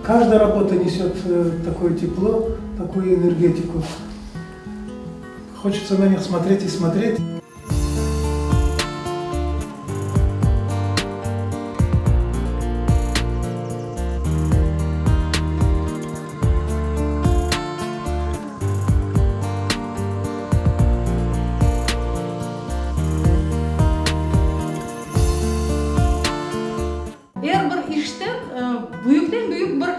Каждая работа несет такое тепло, такую энергетику. Хочется на них смотреть и смотреть. Er bir işten büyükten-büyük bir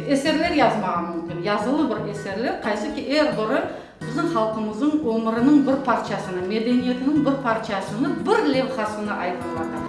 eserler yazmağa mümkün, yazılı bir eserler, qaysı ki, er biri bizim halqımızıñ ömüriniñ bir parçasını, medeniyetiniñ bir parçasını, bir levhasını aydınlata.